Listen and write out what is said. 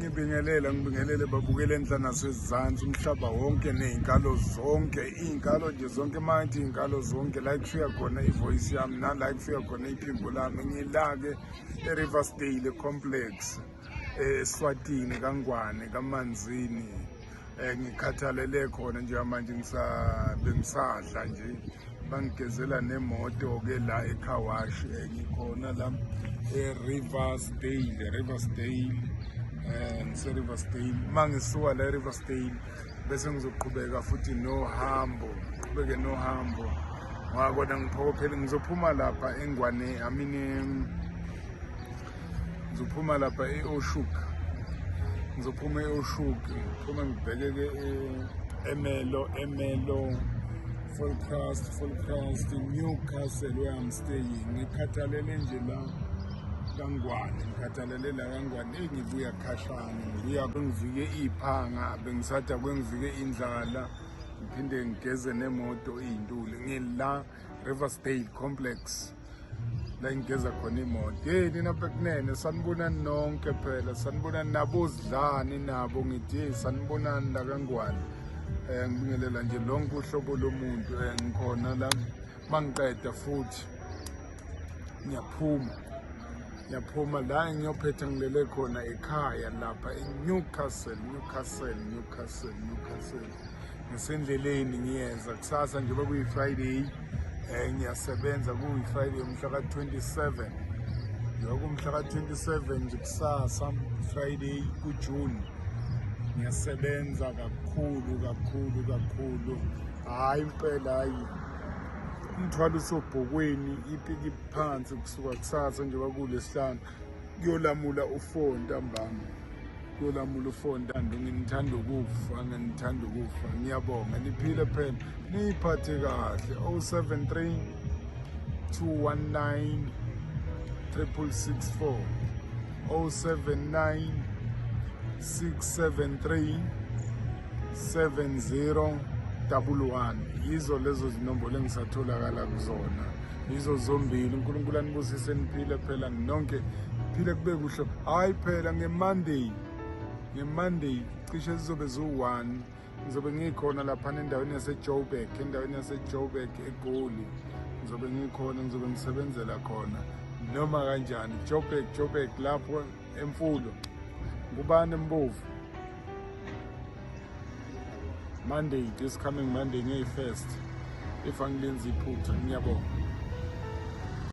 Ngibingelele, ngibingelele babukele enhla nasezansi, umhlaba wonke nezinkalo zonke, izinkalo nje zonke. Manje izinkalo zonke la kufika khona ivoice yami nala kufika khona iphimbo lami. Ngila-ke e-Riversdale Complex, eSwatini, kaNgwane, kaManzini. Ngikhathalele khona njengamanje, bengisadla nje, bangigezela nemoto-ke la e-car wash. Ngikhona la e-Riversdale, Riversdale, ngise-Riversdale. Uma ngisuka la e-Riversdale bese ngizoqhubeka futhi nohambo, ngiqhubeke nohambo ngoba kona ngiphokophele. Ngizophuma lapha eNgwane, I mean, ngizophuma lapha e-Oshoek, ngizophuma e-Oshoek, ngiphume ngibheke-ke eMelo, eMelo, Volksrust, Volksrust, Newcastle, where I'm staying. Ngikhathalele nje la kaNgwane, ngikhathalele la kaNgwane. Eyi, ngibuya khashana, ngibuya kwengivike iphanga, bengisathi akwengivike indlala, ngiphinde ngigeze nemoto iy'ntuli. Ngila Riversdale Complex la ngigeza khona imoto. Hey nina bekunene, sanibonani nonke phela, sanibonani nabozidlani nabo, ngithi hey, sanibonani la kaNgwane. Ngibingelela nje lonke uhlobo lomuntu. Ngikhona la, mangiqeda futhi ngiyaphuma, ngiyaphuma la ngiyophetha ngilele khona ekhaya lapha eNewcastle, Newcastle, Newcastle, Newcastle. Ngisendleleni ngiyeza kusasa njengoba kuyi-Friday, ngiyasebenza, kuyi-Friday umhla ka-27, njengoba umhla ka-27 nje kusasa Friday kuJune, ngiyasebenza kakhulu kakhulu kakhulu. Hhayi impela, hhayi, umthwalo usobhokweni, ipiki phansi kusuka kusasa njengoba kulesihlanu, kuyolamula u-4 ntambama, kuyolamula u-4 ntando. Nginithanda ukufa, nginithanda ukufa. Ngiyabonga, niphile phela, niyiphathe kahle. 073 219 6664, 079 673 7011. Yizo lezo zinombolo engisatholakala kuzona, yizo zombili. UNkulunkulu anibusise, niphile phela nonke, phile kube kuhle. Hayi phela, nge-Monday, nge-Monday cishe zizobe ziwu-1, ngizobe ngikhona laphana endaweni yaseJoburg, endaweni yaseJoburg eGoli. Ngizobe ngikhona, ngizobe ngisebenzela khona noma kanjani. Joburg, Joburg, lapho emfulo ngubani mbovu. Monday, this coming Monday, ngeyi-first, if angilenzi iphutha. Ngiyabonga.